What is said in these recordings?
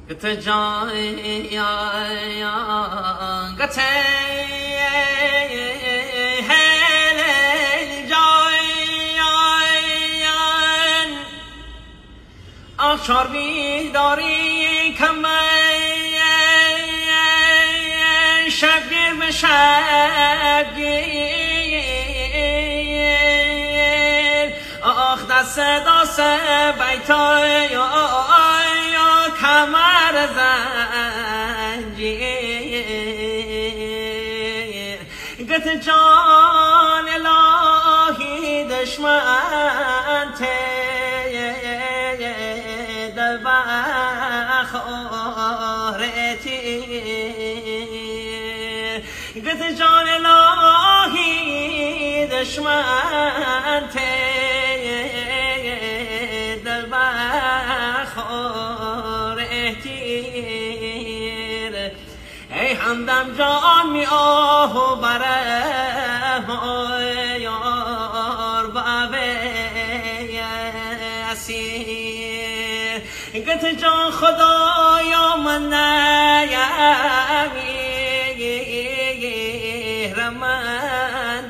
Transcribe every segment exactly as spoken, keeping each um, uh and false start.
Gëtë join, gëtë helen join, a chor bidori kamay, shab gir me shab gir. آخ دست دست بیتای کمر زنجیر. گت جان الهی دشمن ته دل بخور تیر. گت جان الهی دشمن ته دل بخور تیر. ای همدم جان می آه و برم، آه یار بابه اسیر. گت جان خدایا من نمیرم، من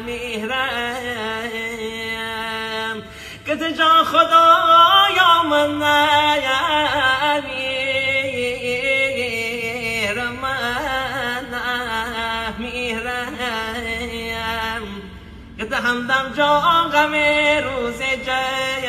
نمیرم. گت جان خدایا من نمیرم، من نمیرم. گت همدم جان غم روز جنگ